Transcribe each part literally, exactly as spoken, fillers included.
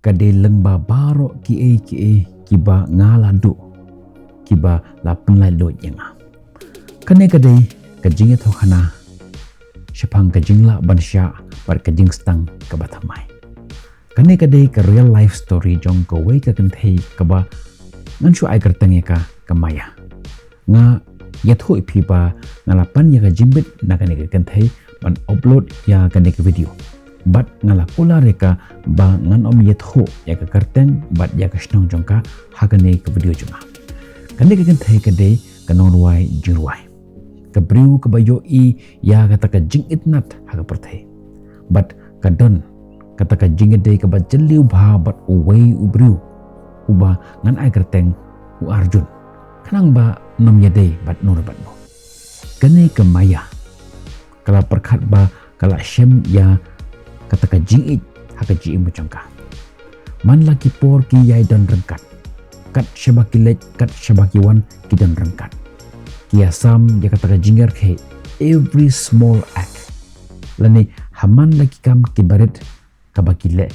Ka dei lyngba baroh kiei kiei kiba nga la duh, kiba la pynlait luid ïa nga. Kane ka dei ka jingïathuhkhana shaphang ka jinglah ban shah bad ka jingstang kaba thymmai. Kane ka dei ka real life story jong kawei ka kynthei kaba ngan shu ai kyrteng ïa ka, ka Maya. Nga ïathuh ïa phi ba nga la pan ïa ka jingbit na kane ka kynthei ban upload ïa kane ka video. Bad nga la kular ïa ka ba ngan ym ïathuh ïa ka kyrteng bad ïa ka shnong jong ka ha kane ka video jong nga. Kane ka kynthei ka dei ka nongrwai jingrwai, ka briew kaba ïohi ïa kata ka jingitynnat ha ka pyrthei. Bad ka don kata ka jingïadei kaba jylliew bha bad uwei u briew uba ngan ai kyrteng u Arjun, khnang ba ym ïadei bad no re bad no. Kane ka Maya ka la pyrkhat ba ka la shem ïa kata ka jingïeit ha ka jingim jong ka. Man la ki por ki ïai don ryngkat, kat shaba ki leit, kat shaba ki wan, ki don ryngkat. Ki ïasam ïa kata ka jingïarkhie, every small act. Lane ha man la ki kam kiba rit kaba ki leh,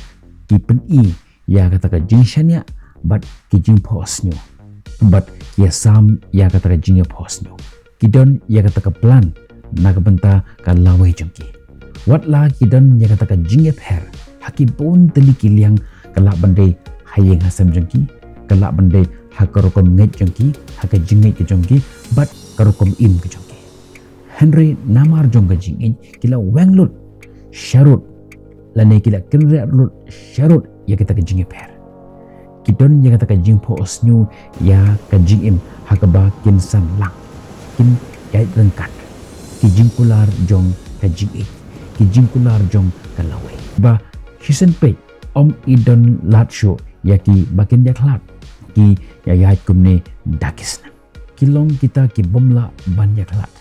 ki pyni ïa kata ka jingshaniah bad ki jingphohsniew. Bad ki ïasam ïa kata ka jingïaphohsniew. Ki don ïa kata ka plan na ka bynta ka lawei jong ki. Wat la ki don ïa kata ka jingïapher ha ki bun tylli ki liang, ka lah ban dei ha ïing ha sem jong ki, ka lah ban dei ha ka rukom ngeit jong ki, ha ka jingngeit ka jong ki, bad ka rukom im ka jong ki. Hynrei namar jong ka jingïeit ki la weng lut sharud, lane ki la kynriah lut sharud ïa kata ka jingïapher. Ki don ïa kata ka jingphohsniew ïa ka jingim ha kaba kin san lang, kin ïaid ryngkat. Ki jingkular jong ka jingïeit, ki jingkular jong ka lawei. Ba shisien peit ym i don lad shuh ïa ki ba kin ïakhlad, ki ïa ïaid kumne da ki snem. Ki long kita ki bym lah ban ïakhlad.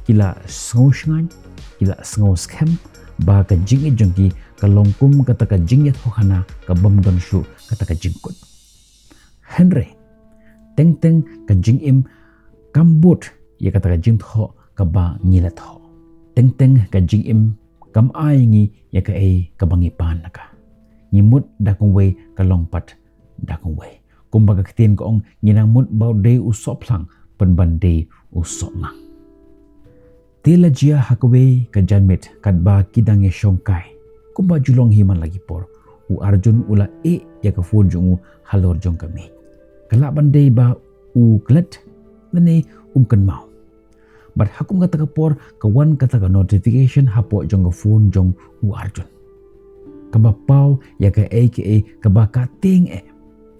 Ki la sngewshngaiñ, ki la sngewskhem ba ka jingïeit jong ki ka long kum kata ka jingïathuhkhana ka bym don shuh kata ka jingkut. Hynrei teng teng ka jingim kam bud ïa kata ka jingthoh kaba ngi la thoh. Teng teng ka jingim kam ai ngi ïa kaei kaba ngi pan na ka. Ngi mut da kumwei, ka long pat da kumwei. Kumba ka ktien ka ong, ngi nang mut ba u dei u sohphlang pynban dei u sohngang. Te la jia ha kawei ka janmiet katba ki dang ïashongkai, kumba ju long hi man la ki por, u Arjun u la ïeh ïa ka phone jong u halor jong ka miej. Ka lah ban dei ba u klet lane um kynmaw. Bad ha kum kata ka por ka wan kata ka notification hapoh jong ka phone jong u Arjun, kaba paw ïa kaei kaei kaba ka tieng eh.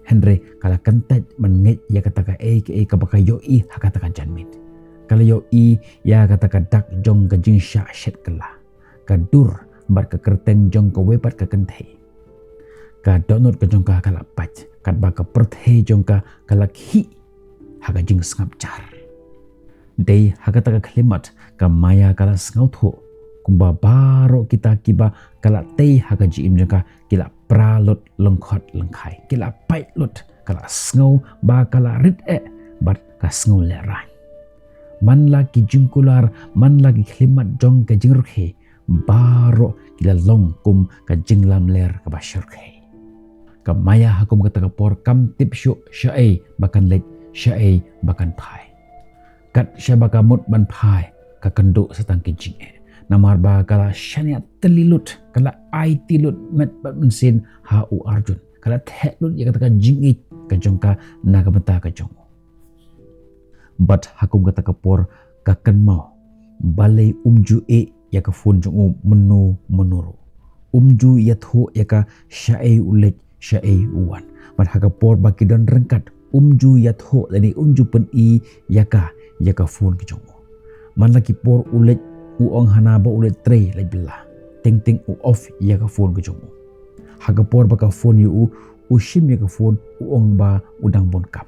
Hynrei ka la kyntait ban ngeit ïa kata kaei kaei kaba ka ïohi ha kata ka janmiet. Ka la ïohi ïa kata ka dak jong ka jingshah shet kylla, ka dur bad ka kyrteng jong kawei pat ka kynthei. Ka dohnud ka jong ka ka la pait, katba ka pyrthei jong ka ka la khih ha ka jingsngap jar. Dei ha kata ka khyllipmat ka Maya ka la sngewthuh kumba baroh kita kiba ka la tei ha ka jingim jong ka ki la pra lut lyngkhot lyngkhai, ki la pait lut, ka la sngew ba ka la rit eh bad ka sngew lehraiñ. Man la ki jingkular, man la ki khyllipmat jong ka jingrkhie, baroh ki la long kum ka jinglamler kaba shyrkhei. Ka Maya ha kum kata ka por kam tip shuh shaei ba kan leit, shaei ba kan phai. Kat shaba ka mut ban phai, ka kynduh sa tang ki jingeh. Namar ba ka la shaniah tylli lut, ka la aiti lut met bad mynsiem ha u Arjun. Ka la theh lut ïa kata ka jingïeit ka jong ka na ka bynta ka jong u. Bad ha kum kata ka por ka kynmaw balei um ju ïeh ïa ka phone jong u mynno mynno ruh. Um ju ïathuh ïa ka shaei u leit, shaei u wan. Bad ha ka por ba ki don ryngkat um ju ïathuh lane um ju pyni ïa ka, ïa ka phone ka jong u. Man la ki por u leit u ong hana ba u leit trei leit bylla, teng teng u off ïa ka phone ka jong u. Ha ka por ba ka phone ïa u, u shim ïa ka phone, u ong ba u dang bun kam.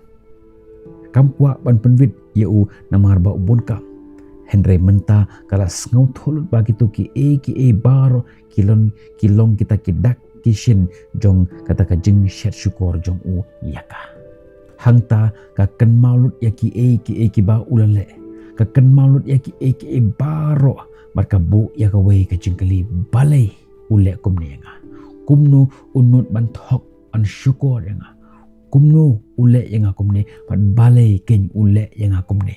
Kam kwah ban pynwit ïa u namar ba u bun kam. Hynrei mynta ka la sngewthuh lut ba kito kiei kiei baroh ki long, ki long kita ki dak ki shin jong kata ka jingshet shukor jong u ïa ka. Hangta ka kynmaw lut ïa kiei kiei kiba u la leh. Ka kynmaw lut ïa kiei kiei baroh bad ka buh ïa kawei ka jingkylli, balei u leh kumne ïa nga? Kumno u nud ban thok, ban shukor ïa nga? Kumno u leh ïa nga kumne, bad balei keiñ u leh ïa nga kumne?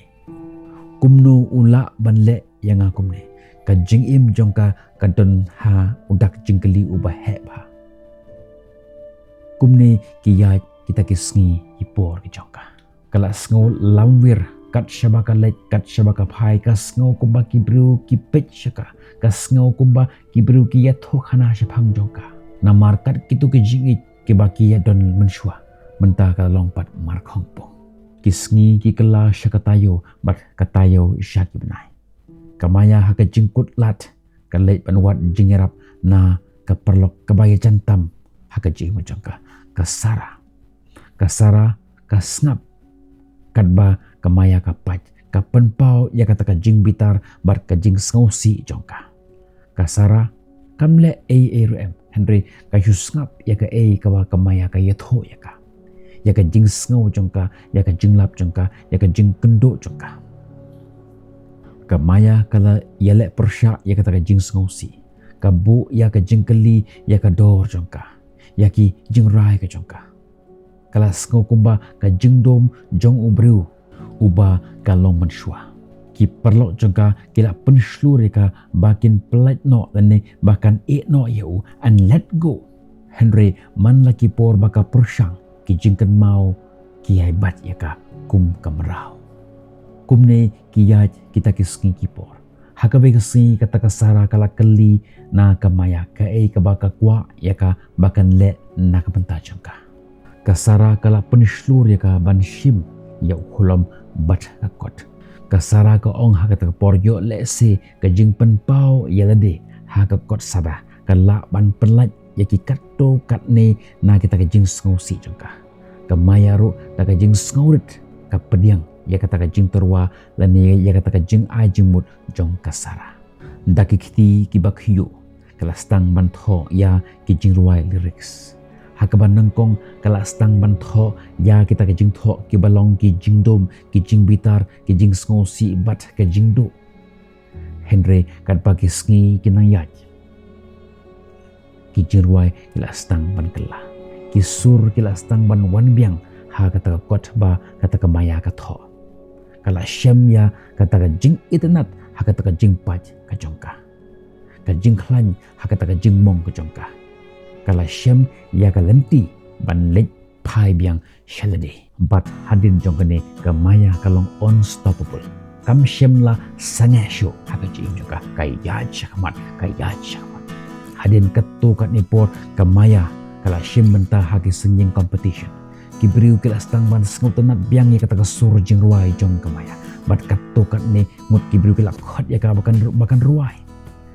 Kumno u lah ban leh ïa nga kumne? Ka jingim jong ka ka don ha u dak jingkylli uba heh bha. Kumne ki ïaid kita ki sngi ki por ki jong ka. Ka la sngew lamwir, kat shaba ka leit, kat shaba ka phai, ka sngew kumba ki briew ki peit sha ka, ka sngew kumba ki briew ki ïathuhkhana shaphang jong ka. Namar kat kito ki jingïeit kiba ki ïadon mynshuwa, mynta ka la long pat markhongpong. Ki sngi ki kylla sha ka taïew, bad ka taïew sha ki bnai. Ka Maya ha ka jingkut lad, ka leit ban wad jingïarap na ka paralok kaba ïajan tam ha ka jingim jong ka, ka Sara. Ka Sara ka sngap katba ka Maya ka pait, ka pynpaw ïa kata ka jingbitar bad ka jingsngewsih jong ka. Ka Sara kam leh ei ei ruh em, hynrei ka shu sngap ïa kaei kaba ka Maya ka ïathuh ïa ka, ïa ka jingsngew jong ka, ïa ka jinglap jong ka, ïa ka jingkynduh jong ka. Ka Maya ka la ïaleh pyrshah ïa kata ka jingsngewsih, ka buh ïa ka jingkylli ïa ka dor jong ka, ïa ki jingrai ka jong ka. Ka la sngew kumba ka jingdum jong u briew uba ka long mynshuwa. Ki paralok jong ka ki la pynshlur ïa ka ba kin pyllait noh lane ba kan ïeh noh ïa u, and let go. Hynrei man la ki por ba ka pyrshang, ki jingkynmaw ki ïai bat ïa ka kum ka mraw. Kumne ki ïaid kita ki sngi ki por. Ha kawei ka sngi kata ka Sara ka la kylli na ka Maya kaei kaba ka kwah ïa ka ba kan leh na ka bynta jong ka. Ka Sara ka la pynshlur ïa ka ban shim ïa u khulom bad ka kot. Ka Sara ka ong ha kata ka por, ïoh lehse ka jingpynpaw ïa lade ha ka kot Sabbath ka lah ban pyllait ïa ki katto katne na kita ka jingsngewsih jong ka. Ka Maya ruh da ka jingsngewrit ka pdiang ïa kata ka jingtyrwa lane ïa kata ka jingai jingmut jong ka Sara. Da ki kti kiba khñiuh ka la sdang ban thoh ïa ki jingrwai lyrics. Ha kaba nyngkong ka la sdang ban thoh ïa kita ki jingthoh kiba long ki jingdum, ki jingbitar, ki jingsngewsih bad ka jingduh. Hynrei katba ki sngi ki nang ïaid, ki jingrwai ki la sdang ban kylla. Ki sur ki la sdang ban wan biang ha kata ka kot ba kata ka Maya ka thoh. Ka la shem ïa kata ka jingitynnat ha kata ka jingpait ka jong ka, ka jingkhlaiñ ha kata ka jingmong ka jong ka. Ka la shem ïa ka lynti ban leit phai biang sha lade. Bad hadien jong kane ka Maya ka long unstoppable. Kam shem la sangeh shuh ha ka jingim jong ka, ka ïaid shakhmat, ka ïaid shakhmat. Hadien katto katne por ka Maya ka la shim bynta ha ki singing competition. Ki briew ki la sdang ban sngewtynnat biang ïa kata ka sur jingrwai jong ka Maya. Bad katto katne ngut ki briew ki la khot ïa ka ba kan, ba kan rwai.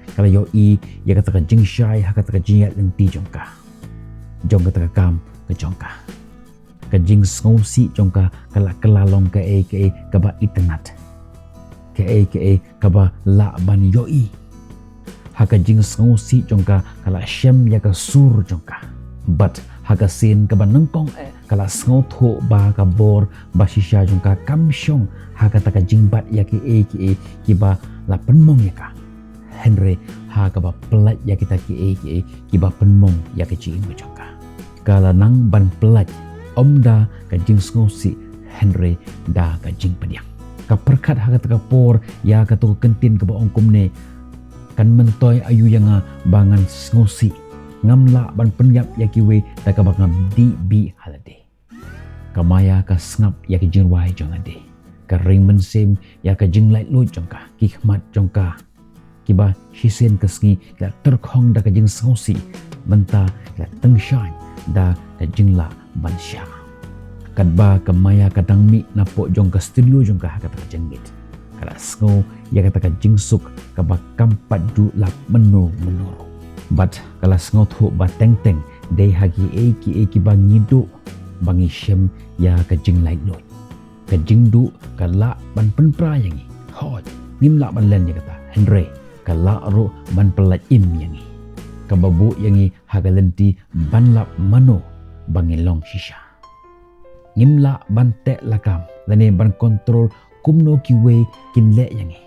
Ka la ïohi ïa kata ka jingshai ha kata ka jingïaid lynti jong ka, jong kata ka kam ka jong ka. Ka jingsngewsih jong ka ka la kylla long kaei kaei kaba itynnat, kaei kaei kaba lah ban ïohi. Ha ka jingsngewsih jong ka ka la shem ïa ka sur jong ka. Bad ha ka sien kaba nyngkong eh ka la sngewthuh ba ka bor ba shisha jong ka kam shong ha kata ka jingbat ïa kiei kiei kiba la pynmong ïa ka, hynrei ha kaba pyllait ïa kita kiei kiei kiba pynmong ïa ka jingim ka jong ka. Ka la nang ban pyllait, ym da ka jingsngewsih hynrei da ka jingpdiang. Ka pyrkhat ha kata ka por ïa kato ka kyntien kaba ong kumne, kan myntoi aïu ïa nga ba ngan sngewsih? Ngam lah ban pynïap ïa kiwei da kaba ngam dih bih ha lade. Ka Maya ka sngap ïa ka jingrwai jong lade. Ka ring mynsiem ïa ka jinglaitluid jong ka. Ki khmat jong ka kiba shisien ka sngi ki la tyrkhong da ka jingsngewsih, mynta ki la tyngshaiñ da ka jinglah ban shah. Katba ka Maya ka dang mih napoh jong ka studio jong ka ha kata ka janmiet, ka la sngew ïa kata ka jingsuk kaba kam pat duh lap mynno mynno ruh. Bad ka la sngewthuh ba teng teng dei ha kiei kiei kiba ngi duh ba ngi shem ïa ka jinglaitluid. Ka jingduh ka lah ban pynpra ïa ngi. Hooid, ngim lah ban len ïa kata, hynrei ka lah ruh ban pyllait im ïa ngi. Kaba buh ïa ngi ha ka lynti ban lap mano ba ngi long shisha. Ngim lah ban teh lakam lane ban kontrol kumno kiwei kin leh ïa ngi.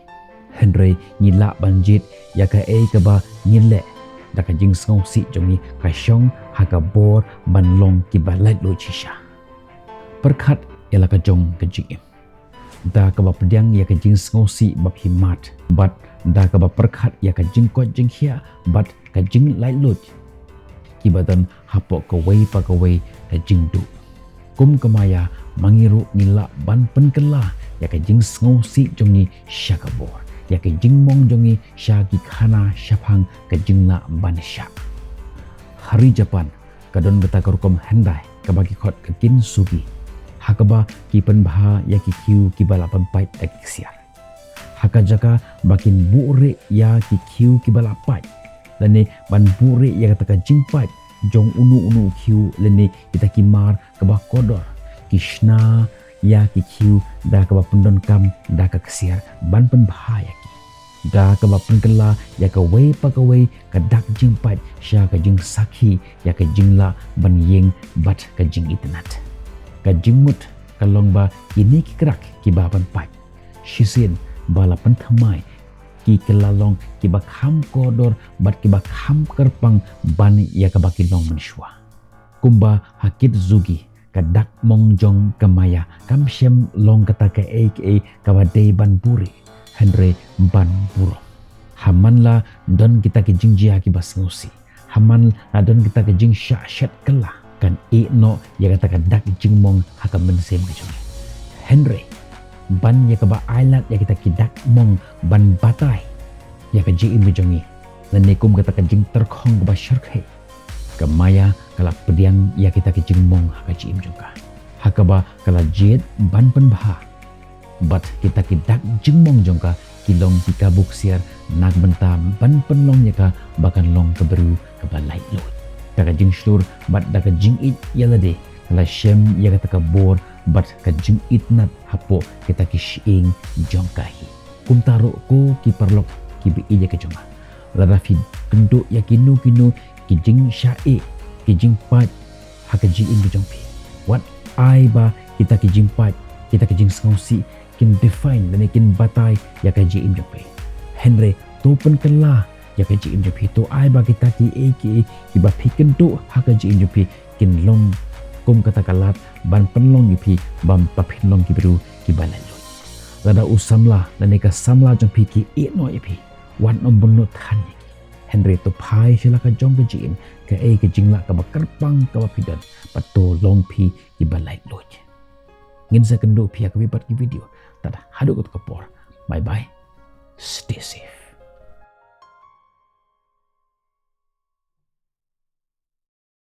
Hynrei ngi lah ban jied ïa kaei kaba ngi leh, da ka jingsngewsih jong ngi ka shong ha ka bor ban long kiba laitluid shisha. Pyrkhat ïa la ka jong ka jingim. Da kaba pdiang ïa ka jingsngewsih ba phi mad, bad da kaba pyrkhat ïa ka jingkoit jingkhiah bad ka jinglaitluid kiba don hapoh kawei pa kawei ka jingduh. Kum ka Maya, ma ngi ruh ngi lah ban pynkylla ïa ka jingsngewsih jong ngi sha ka bor, ïa ka jingmong jong ngi sha ki khana shaphang ka jinglah ban shah. Ha ri Japan, ka don kata ka rukom hyndai kaba ki khot ka kintsugi, ha kaba ki pynbha ïa ki khiew kiba la pynpait da ki ksiar. Ha ka jaka ba kin buhrieh ïa ki khiew kiba la pait, lane ban buhrieh ïa kata ka jingpait jong uno uno u khiew lane kita ki mar kaba kordor, ki shna ïa ki khiew da kaba pyndonkam da ka ksiar ban pynbha ïa ki, da kaba pynkylla ïa kawei pa kawei ka dak jingpait sha ka jingsakhi ïa ka jinglah ban ïeng bad ka jingitynnad. Ka jingmut ka long ba kine ki krak kiba pynpait shisien ba la pynthymmai ki kylla long kiba kham kordor bad kiba kham kyrpang ban ïa kaba ki long mynshuwa. Kumba ha kintsugi, ka dak mong jong ka Maya kam shym long kata kaei kaei kaba dei ban buhrieh, hynrei ban burom. Ha man la don kita ki jingjia kiba sngewsih, ha man la don kita ki jingshah shet kylla, kan ïeh noh ïa kata ka dak jingmong ha ka mynsiem ka jong ngi. Hynrei ban ïa kaba ailad ïa kita ki dak mong ban batai ïa ka jingim ka jong ngi, lane kum kata ka jingtyrkhong kaba shyrkhei, ka Maya ka la pdiang ïa kita ki jingmong ha ka jingim jong ka, ha kaba ka la jied ban pynbha. Bad kita ki dak jingmong jong ka ki long ki kabu ksiar na ka bynta ban pynlong ïa ka ba kan long ka briew kaba laitluid. Da ka jingshlur bad da ka jingïeit ïa lade ka la shem ïa kata ka bor bad ka jingitynnad hapoh kita ki shyieng jong ka hi. Kumta ruh ko ki paralok kiba ïeit ïa ka jong nga, lada phi kynduh ïa kino kino ki jingshah ïeh, ki jingpait ha ka jingim ka jong phi, wat ai ba kita ki jingpait, kita ki jingsngewsih kin define lane kin batai ïa ka jingim jong phi. Hynrei to pynkylla ïa ka jingim jong phi, to ai ba kita kiei kiei kiba phi kynduh ha ka jingim jong phi kin long kum kata ka lad ban pynlong ïa phi ba phin long ki briew kiba laitluid. Lada u samla lane ka samla jong phi ki ïeh noh ïa phi, wat nym bun noh than ïa ki. Hynrei to phai sha la ka jong ka jingim, kaei ka jinglah kaba kyrpang kaba phi don, bad to long phi kiba laitluid. Ngin sa kynduh phi ha kawei pat ki video. Tad haduh kata ka por, bye bye, stay safe.